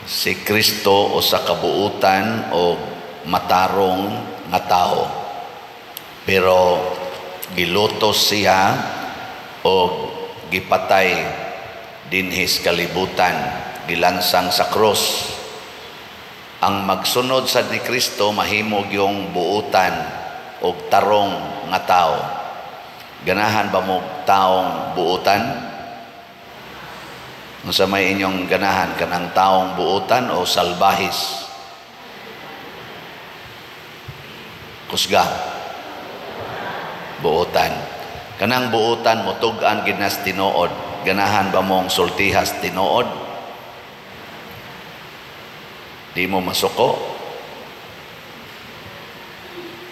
Si Kristo usa ka buutan o matarong nga tao. Pero gilutos siya o gipatay dinhis kalibutan, gilansang sa krus. Ang magsunod sad ni Kristo mahimo yung buutan og tarong nga tao. Ganahan ba mo taong buutan? Unsa may inyong ganahan, kanang taong buutan o salbahis? Kusga. Buutan. Kanang buutan mo tug-an gid nas tinuod. Ganahan ba mong sultihas tinuod? Di mo masuko?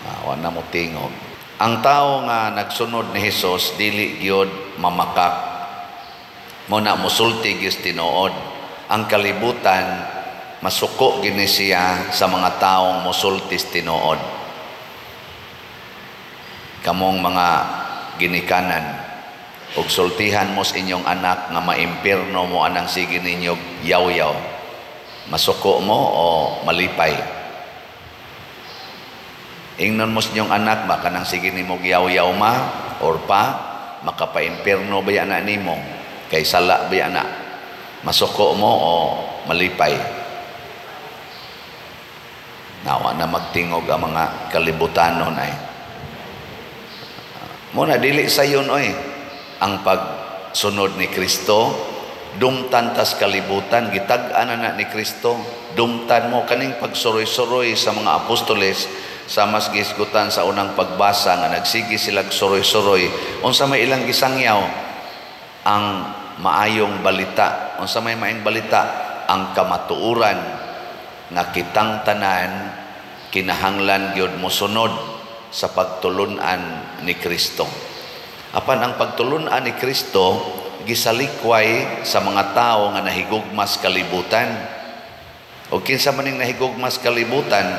Ah, wa na mo tingog. Ang tao nga nagsunod ni Hesus dili gyud mamakak. Mo na mosulti gyud tinuod. Ang kalibutan masuko gini siya sa mga taong mosultis tinuod. Kamong mga ginikanan, ug sultihan mo sa inyong anak nga maimpirno mo anang sige ninyo yaw-yaw, masuko mo o malipay? Ingnon mo sa inyong anak ba kanang sige nimo yaw-yaw ma or pa, makapaimpirno ba na nimo kay sala ba na, masuko mo o malipay? Nawa na magtingog ang mga kalibutanon ay. Muna dili sayon oy ang pagsunod ni Kristo. Dumtan tas kalibutan, gitag-an na ni Kristo. Dumtan mo kaning pagsuroy-suroy sa mga apostoles sa mas gisgutan sa unang pagbasa nga nagsige sila suroy-suroy. Unsa may ilang gisangyaw? Ang maayong balita. Unsa may maayong balita? Ang kamatuoran nga kitang tanan kinahanglan gyud mosunod sa pagtulun-an ni Kristo. Apan ang pagtulun-an ni Kristo gisalikway sa mga tao nga nahigugmas kalibutan. O kinsa man ning nahigugmas kalibutan?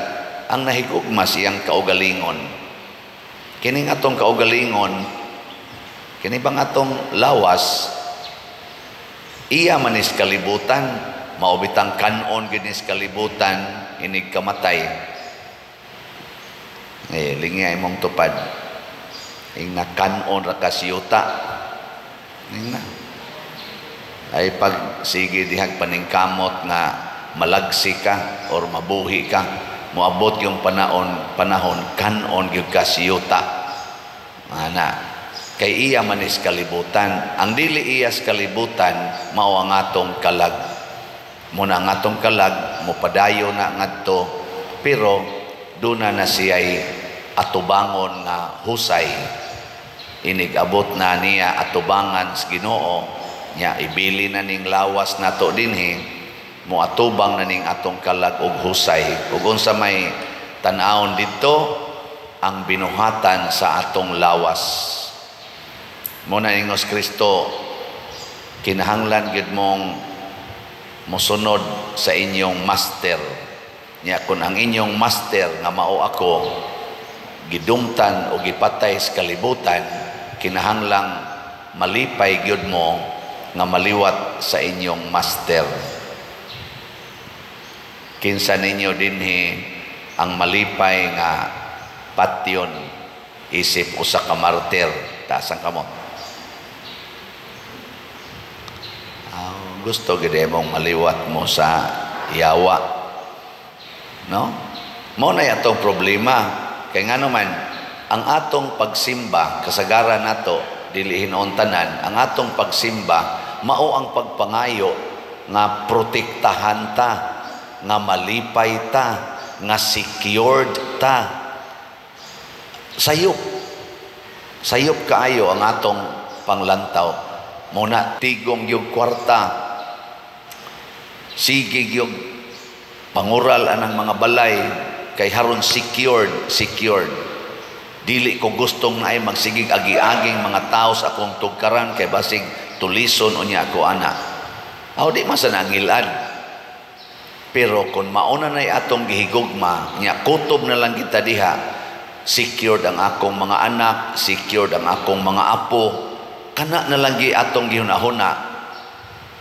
Ang nahigugmas iyang kaugalingon. Kining atong kaugalingon, kini bang atong lawas, iya manis kalibutan, maubitang kanon ginis kalibutan, inig kamatay. Eh, lingya imong tupad. Ing nakanon ra ka siyuta. Ing na. Ay pag sige dihag paningkamot nga malagsi ka or mabuhi ka, moabot yung panahon kanon gyud ka siyuta. Ana, kay iya manis kalibutan. Ang dili iyas kalibutan mao ang atong kalag. Muna ang atong kalag mopadayo na ngadto, pero duna na siya'y atubangon nga husay. Inig abot na niya atubangan sa Ginoo nya, ibili na ning lawas nato dinhi, moatubang na ning atong kalag og husay. Ug unsa may tan-awon didto? Ang binuhatan sa atong lawas. Mo na ingos Kristo, kinahanglan gyud mong mosunod sa inyong master. Nya kun ang inyong master nga mao ako gidumtan o gipatay sa kalibutan, kinahanglang malipay gyud mo nga maliwat sa inyong master. Kinsa ninyo dinhi ang malipay nga patyon isip usa ka martir? Taas ang kamot. Oh, gusto gid mong maliwat mo sa yawa. No? Mao na atong problema. Kay ngano man ang atong pagsimba, kasagaran nato dili hinuon tanan, ang atong pagsimba mao ang pagpangayo nga protektahan ta, nga malipay ta, nga secured ta. Sayop. Sayop kaayo ang atong panglantaw. Muna tigom yung kwarta. Sige yung pangural anang mga balay kay haron secured, secured. Dili ko gustong naay magsigig agi-aging mga tao sa akong tugkaran kay basig tulison unya ako ana. Aw di man sa nangilad. Pero kung mauna na'y atong gihigugma, nya kutob na lang kita diha, secured ang akong mga anak, secured ang akong mga apo, kana na lang gi atong gihunahuna,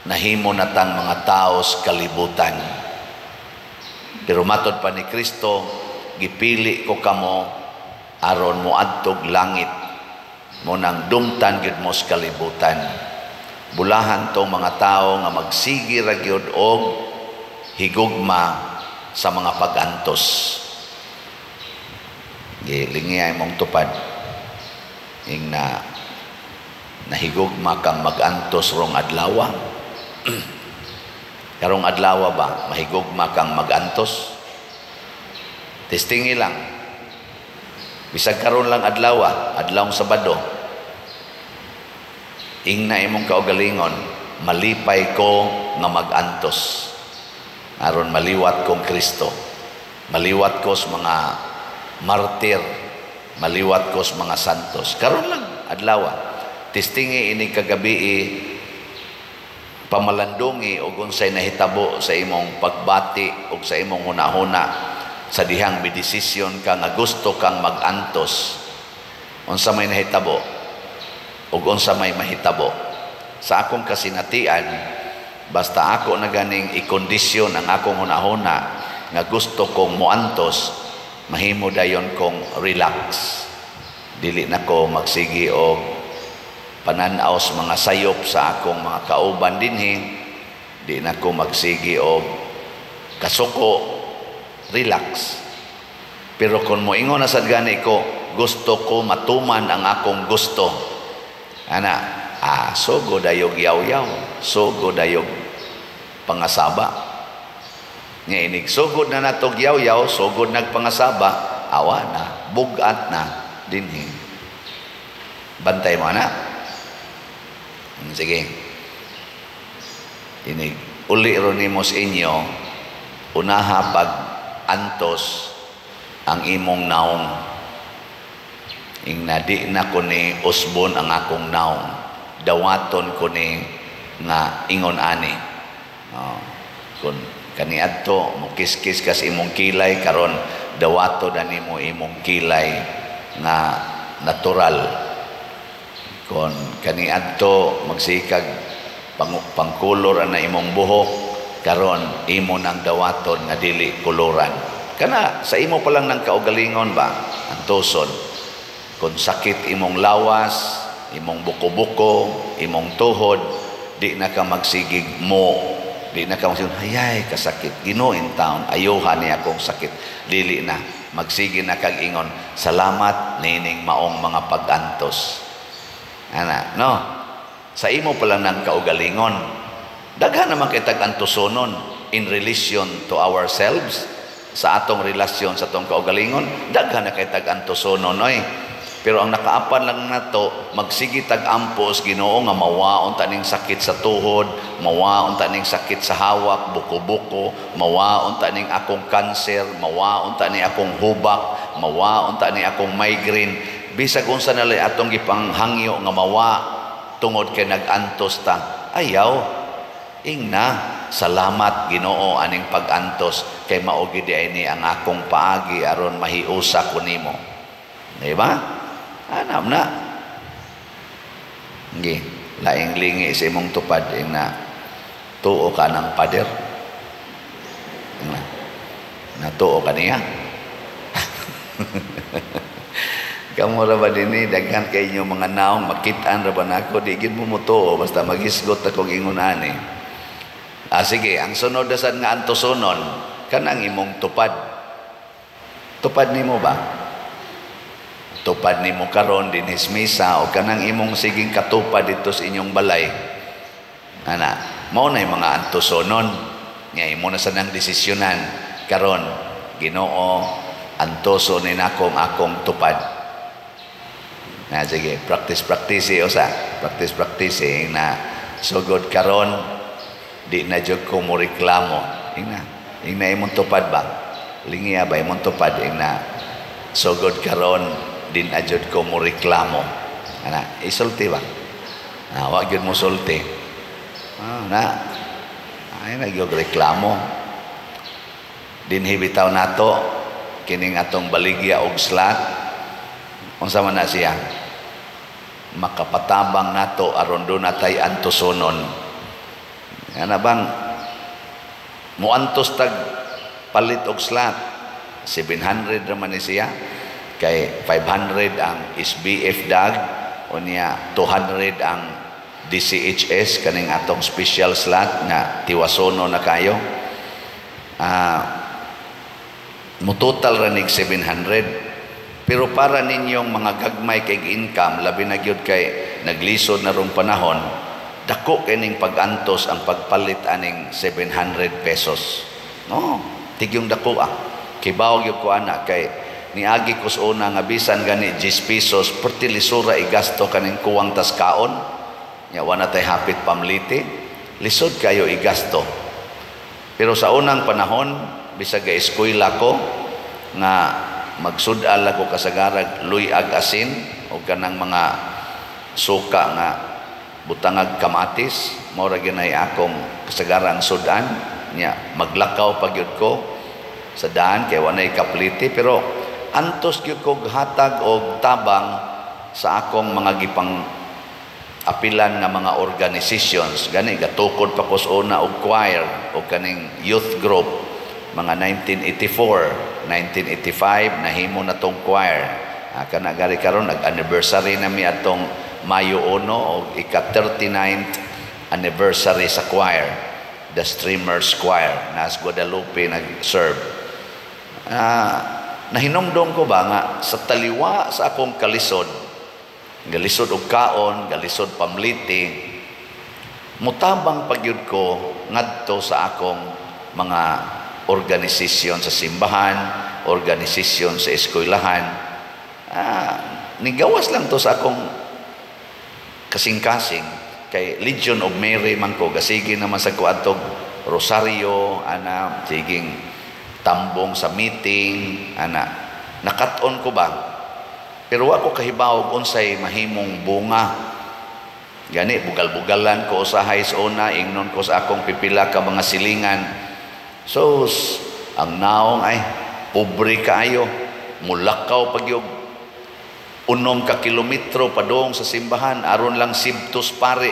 nahimo na tang mga tao sa kalibutan. Pero matod pa ni Kristo, gipili ko kamo aron moadtog langit, mo nang dumtan gyud mo sa kalibutan. Bulahan tong mga tao nga magsigi ra gyud og higugma sa mga pag-antos. Gilingi mong tupad, ing na nahigugma kang mag-antos rong adlaw. Karong adlaw ba, mahigugma kang mag-antos? Testingi lang. Bisag karon lang adlaw, adlawng Sabado. Ingna imong kaugalingon, "Malipay ko nga mag-antos aron maliwat kong Kristo. Maliwat ko sa mga martir, maliwat ko sa mga santos." Karon lang adlaw. Testingi ini kagabi, pamalandungi og unsay nahitabo sa imong pagbati og sa imong hunahuna sa dihang midesisyon ka nga gusto kang mag-antos. Unsa may nahitabo ug unsa may mahitabo? Sa akong kasinatian, basta ako na ganing ikondisyon ang akong hunahuna nga gusto kong moantos, mahimo dayon kong relax. Dili na ko magsigi og pananaw sa mga sayop sa akong mga kauban dinhi, di na ko magsigi og kasuko, relax. Pero kung moingon na sad gani ko, gusto ko matuman ang akong gusto, ana, sugo dayog yaw-yaw, sugo dayog pangasaba. Nga inig sugod na natog yaw-yaw, sugod nagpangasaba, awa na, bugat na dinhi. Bantay mo na. Sige. Inig uli ro nimo sa inyo, unaha pag antos ang imong naong. Ing na di na ko ni usbon ang akong naong. Dawaton ko ni nga ingon ani. Oh, kung kaniadto mo kiskis kas imong kilay, karon dawato na nimo imong kilay nga natural. Kung kaniadto magsikag pangkulor ana imong buhok, karon imo nang dawaton nga dili koloran. Kana sa imo pa lang ng kaugalingon ba, antoson. Kung sakit imong lawas, imong buko-buko, imong tuhod, di na ka magsigig mo, di na ka magsigig, "Hayay, kasakit, Ginoo in town, ayuhan niya akong sakit." Dili na, magsige na kag ingon, "Salamat nining maong mga pag-antos." Ana, no? Sa imo pa lang ng kaugalingon. Daghan naman kay tag-antosonon in relation to ourselves, sa atong relasyon sa atong kaugalingon, daghan na kay tag-antosonon oy. Pero ang nakaapan lang nato, magsige tag ampos, "Ginoo, nga mawaon ta ning sakit sa tuhod, mawaon ta ning sakit sa hawak, buko-buko, mawaon ta ning akong kanser, mawaon ta ni akong hubak, mawaon ta ni akong migraine." Bisag unsa na lang atong gipanghangyo nga mawa tungod kay nag-antos ta. Ayaw. Ingna, "Salamat, Ginoo, aning pag-antos kay mao gid ni ang akong paagi aron mahiusa ko nimo." Di ba? Anam na. Ngi, laing lingi sa imong tupad, ing na tuo ka ng pader. Ing na, natuo ka niya. Kamo ra ba dinhi, daghan kay inyo mga naong, makitaan ra ba nako, di gid mo motuo basta magisgot akong ingon ani. Ah, sige, ang sunod na sad nga antosonon, kanang imong tupad. Tupad nimo ba? Tupad nimo karon dinhi sa misa o kanang imong siging katupad dito sa inyong balay. Ana, mao na yung mga antosonon. Nga imo na sa nang desisyonan karon, "Ginoo, antoso ni nako ang akong tupad." Na sige, practice practice usa, practice practice na sugod karon di na jud ko mo reklamo. Ingna, ingna imong tupad ba? Lingiya ba imong tupad, ingna sugod karon din ajud ko mo reklamo. Ana, isulti ba? Ah, wa gyud mo sulti. Ah, na. Ay na gyud reklamo. Dinhi bitaw nato kining atong baligya og slot. Unsa man na siya? Makapatabang nato aron do natay antosonon. Ana bang muantos tag Palit og slot, 700 raman ni siya, kay 500 ang SBF dag, unya 200 ang DCHS, kaning atong special slot nga tiwasono na kayo. Mo total ra nig 700. Pero para ninyong mga gagmay kay income, labi na gyud kay naglisod na rong panahon, dako kining pag-antos ang pagpalit aning 700 pesos. No, tigyong dako ah. Kibaw gyud ko ana kay niagi ko sa una nga bisan gani 10 pesos, perti lisura igasto kaning kuwang tas kaon. Nya wa na tay hapit pamliti, lisod kayo igasto. Pero sa unang panahon, bisag ga eskwela ko, nga magsud-al ako kasagarag luyag asin o kanang mga suka nga butangag kamatis, mao ra gyud akong kasagarang sudan. Nya maglakaw pa gyud ko sa daan kay walay kapliti, pero antos gyud ko hatag og tabang sa akong mga gipang apilan nga mga organizations. Gani gatukod pa ko sa una og choir o kaning youth group mga 1984, 1985 nahimo na tong choir. Kana gari karon nag-anniversary na mi atong Mayo 1 og ika 39th anniversary sa choir, the Streamers Choir nas Guadalupe nag-serve. Nahinumdom ko ba nga sa taliwa sa akong kalisod, galisod og kaon, galisod pamliti, mutabang pagyud ko ngadto sa akong mga organisasyon sa simbahan, organisasyon sa eskwelahan. Nigawas lang to sa akong kasing-kasing kay Legion of Mary man ko, gasige naman sa kuadtog rosaryo ana, siging tambong sa meeting ana, nakat-on ko ba, pero wa ko kahibaw unsay mahimong bunga. Gani bugal-bugalan ko usahay sa una, ingnon ko sa akong pipila ka mga silingan, so ang naong ay pobre kaayo, mulakaw pagyog 6 ka kilometro padung sa simbahan aron lang sibtos pare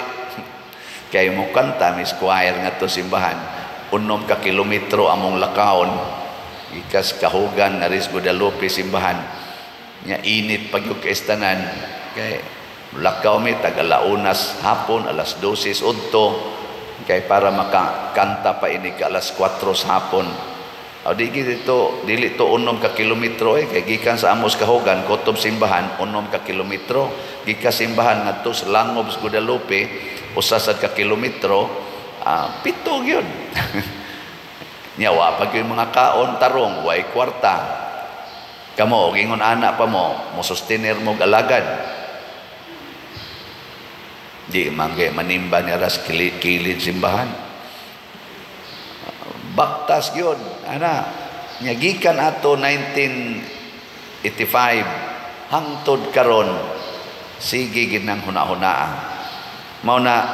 kay mo kanta mis choir nga to simbahan. 6 ka kilometro among lakawon ikas Kahugan nga ris Guadalupe simbahan. Nya init pagyog kaistanan kay lakaw mi tag alaunas hapon, alas 12 udto, kay para makakanta pa ini ka alas 4 sa hapon. O di dito, dili to 6 ka kilometro eh, kay gikan sa amos Kahugan, kutob simbahan, 6 ka kilometro. Gikan simbahan ngadto sa Langob sa Guadalupe, 1 sad ka kilometro, 7 gyud. Nya wa pa gyud mga kaon tarong, way kwarta. Kamo, ingon ana pa mo, mo sustenir mo alagad. Di man kay manimba ni aras kilid, kilid simbahan. Baktas gyud ana. Nya gikan ato 1985 hangtod karon, sige gid nang huna-hunaa. Mao na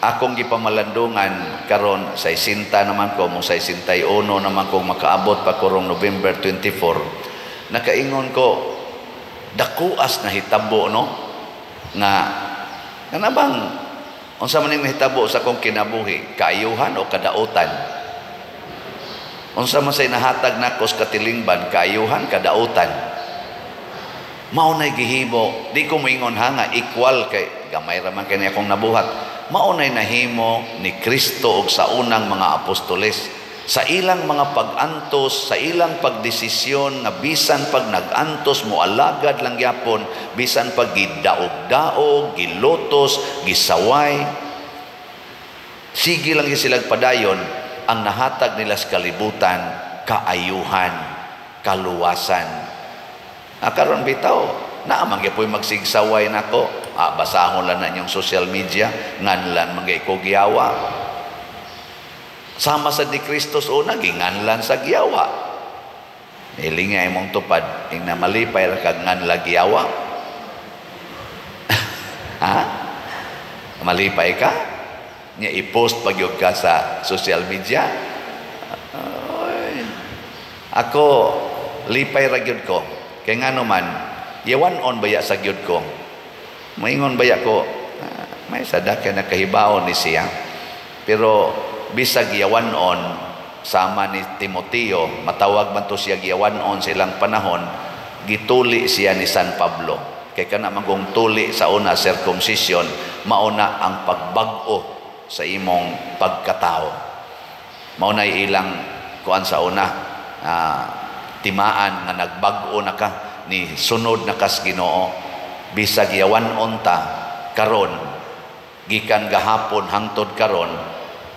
akong gipamalandungan karon, 60 naman ko mo, 61 naman ko, makaabot pa karong November 24. Nakaingon ko, dakuas na hitabo no, nga kana bang unsa man ning nahitabo sa akong kinabuhi, kaayuhan o kadautan? Unsa man say nahatag nako sa katilingban, kaayuhan, kadautan? Mao nay gihimo. Di ko moingon ha nga equal kay gamay ra man kani akong nabuhat. Mao nay nahimo ni Kristo og sa unang mga apostoles sa ilang mga pag-antos, sa ilang pagdesisyon nga bisan pag nag-antos, mo alagad lang gyapon, bisan pag gidaog-daog, gilotos, gisaway, sige lang sila padayon. Ang nahatag nila sa kalibutan, kaayuhan, kaluwasan. Karon bitaw, naa man gyud magsigsaway nako. Basahon lang na inyong social media, nganlan man ko giyawa. Sama sa ni Kristos una, ginganlan sa giyawa. Hilinga imong tupad, ing na malipay ra kag nganla giyawa. Ha? Malipay ka? Nya i-post pag ka sa social media? Ay. Ako, lipay ra gyud ko. Kay ngano man, yawan on baya sa gyud ko. Maingon baya ko, may sada kay nakahibaon ni siya. Pero bisag yawan on, Sama ni Timoteo, matawag man to siya giyawanon sa ilang panahon, gituli siya ni San Pablo. Kay kana magong tuli sa una, circumcision, mauna ang pagbag-o sa imong pagkatao. Mao na ilang kuan sa una, timaan nga nagbag-o na ka, ni sunod na kas Ginoo. Bisag yawan-on ta karon, gikan gahapon hangtod karon,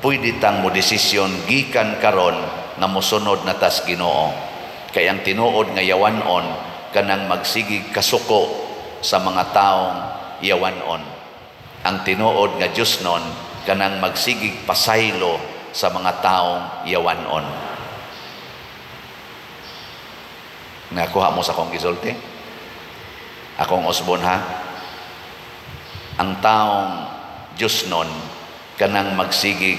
pwede tang mo desisyon gikan karon nga mosunod na tas Ginoo. Kay ang tinuod nga yawan-on kanang magsigig kasuko sa mga taong yawan-on. Ang tinuod nga Dios nun kanang magsigig pasaylo sa mga taong yawan-on. Nakuha mo sa akong gisulti? Akong usbon ha? Ang taong Dios nun kanang magsigig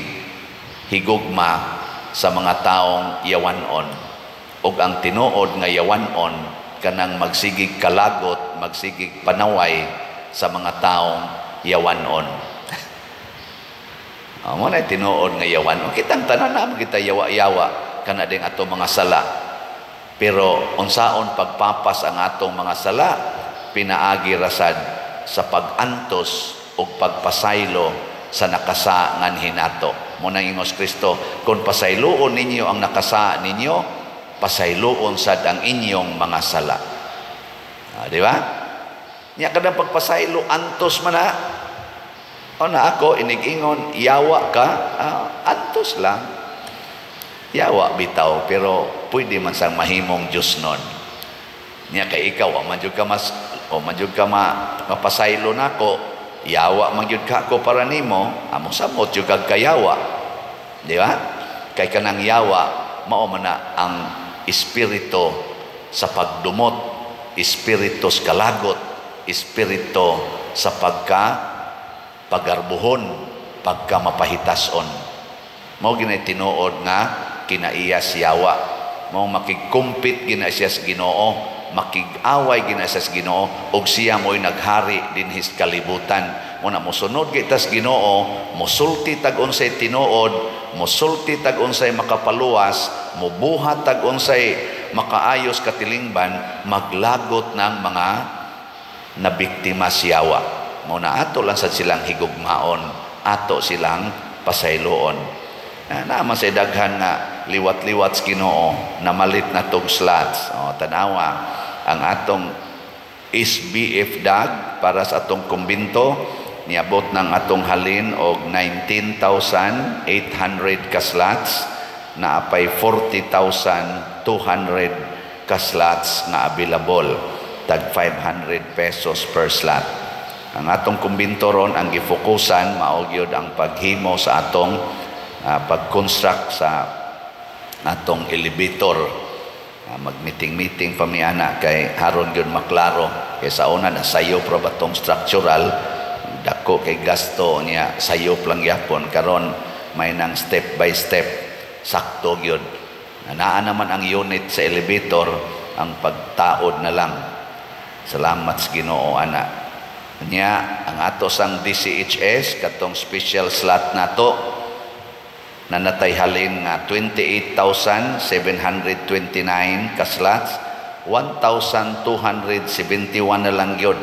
higugma sa mga taong yawan-on. Ug ang tinuod nga yawan-on kanang magsigig kalagot, magsigig panaway sa mga taong yawan-on. Mo na tinuod nga yawan-on. Kitang tanan na kita yawa-yawa kana ding ato mga sala. Pero unsaon pagpapas ang atong mga sala, pinaagi rasad sa pag-antos ug pagpasaylo sa nakasa nganhi nato. Mo nang ingos Kristo, kung pasayloon ninyo ang nakasa ninyo, pasayloon sad ang inyong mga sala. Di ba? Nya kadang pagpasaylo antos man na. O na ako inig-ingon, yawa ka, antos lang. Yawa bitaw, pero pwede man sang mahimong Diyos nun. Nya kay ikaw, wa man jud ka mas o man jud ka mapasaylo nako, yawa man jud ka ako para nimo, amo samot jud kag kayawa. Di ba? Kay kanang yawa mao man na ang espiritu sa pagdumot, espiritu sa kalagot, espiritu sa pagka pagarbuhon, pagka mapahitason. Mao ginay tinuod nga kinaiya siyawa. Mao makigkumpit gina siya sa Ginoo, makig-away gina siya sa Ginoo, ug siya mo'y naghari dinhi sa kalibutan. Mo na mosunod kita sa Ginoo, mosulti tag unsay tinuod, mosulti tag unsay makapaluwas, mobuhat tag unsay makaayos katilingban, maglagot ng mga nabiktima siyawa. Mo na ato lang sad silang higugmaon, ato silang pasayloon. Na naman sa daghan nga liwat-liwat sa Ginoo, namalit na tog slots. O, tanawa ang atong SBF dag para sa atong kumbinto, niabot ng atong halin og 19,800 ka slots, naapay 40,200 ka slots nga available, tag 500 pesos per slot. Ang atong kumbinto ron ang gifokusan mao gyud ang paghimo sa atong pag-construct sa atong elevator. Mag-meeting-meeting pa mi ana kay haron gyud maklaro. Kay sa una nasayop ra ba tong structural, dako kay gasto niya, sayop lang gyapon. Karon may nang step by step, sakto gyud. Naa naman ang unit sa elevator, ang pagtaod na lang. Salamat sa Ginoo ana. Nya ang ato sang DCHS katong special slot nato nanatay halin nga 28,729 ka slots, 1,271 na lang gyud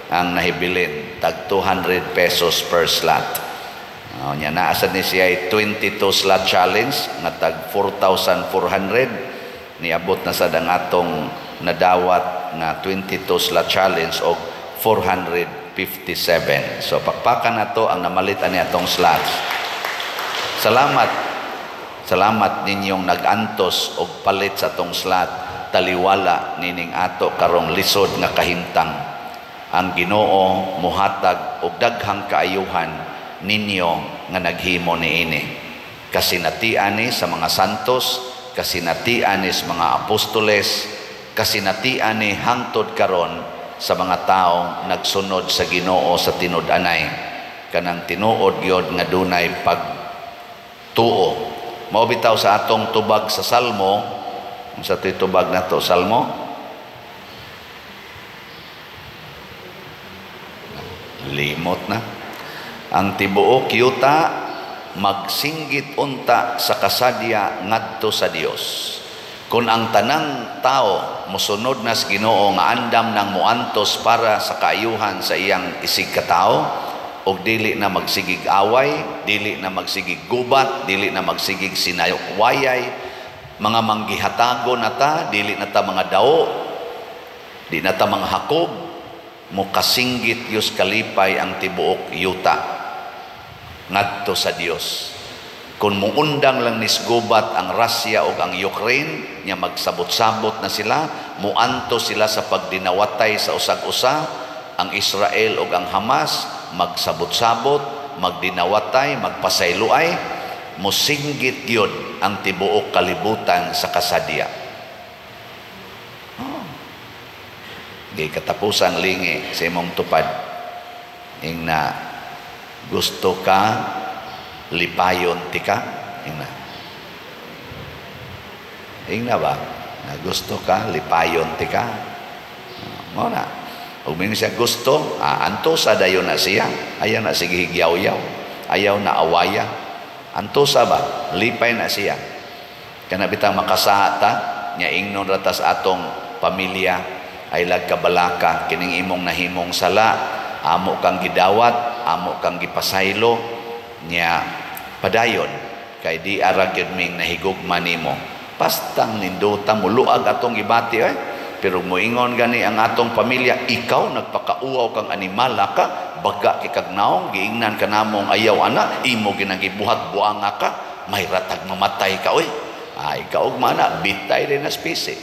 ang nahibilin, tag 200 pesos per slot. Nya naa sad ni siya 22 slot challenge nga tag 4,400, niabot na sad ang atong nadawat nga 22 slot challenge og 457. So pakpakan nato ang namalit ani atong slots. Salamat. Salamat ninyong nag-antos og palit sa atong slot, taliwala nining ato karong lisod nga kahimtang. Ang Ginoo mohatag og daghang kaayuhan ninyo nga naghimo niini. Kasinatian ni sa mga santos, kasinatian ni sa mga apostoles, kasinatian ni hangtod karon sa mga taong nagsunod sa Ginoo sa tinud-anay. Kanang tinuod gyud nga dunay pagtuo. Mao bitaw sa atong tubag sa Salmo, unsa to'y tubag nato Salmo? Limot na. Ang tibuok yuta Magsinggit unta sa kasadya ngadto sa Dios. Kung ang tanang tao mosunod na sa Ginoo nga andam nang muantos para sa kaayuhan sa iyang isig katao og dili na magsigig away, dili na magsigig gubat, dili na magsigig sinayok-wayay, mga manggihatago na ta, dili na ta mga dao, di na ta mga hakob, mukasinggit Diyos kalipay ang tibuok yuta ngadto sa Dios. Kung muundang lang nisgubat ang Russia o ang Ukraine, nya magsabot-sabot na sila, muanto sila sa pagdinawatay sa usag-usa, ang Israel o ang Hamas, magsabot-sabot, magdinawatay, magpasayloay, musinggit yun ang tibuok kalibutan sa kasadya. Oh. Gay katapusan lingi sa imong tupad. Ing na gusto ka lipayon tika, ingna. Ingna ba? Na gusto ka lipayon tika. Mao na. Ug mingon siya gusto, antosa dayon na siya. Ayaw na sige higyaw-yaw. Ayaw na awaya. Antosa ba? Lipay na siya. Kana bitang makasaha ta, nya ingnon ra tas atong pamilya ay lagkabalaka kining imong nahimong sala, amo kang gidawat, amo kang gipasaylo, nya padayon kay di ara gyud ming nahigugma nimo. Pastang nindota mo luag atong gibati eh. Pero moingon gani ang atong pamilya, ikaw nagpakauaw kang animala ka, baga kay kag naong, giingnan ka namong ayaw ana, imo ginagibuhat buanga ka, may ratag mamatay ka oy. Ay kaugma na, bitay din na spesi.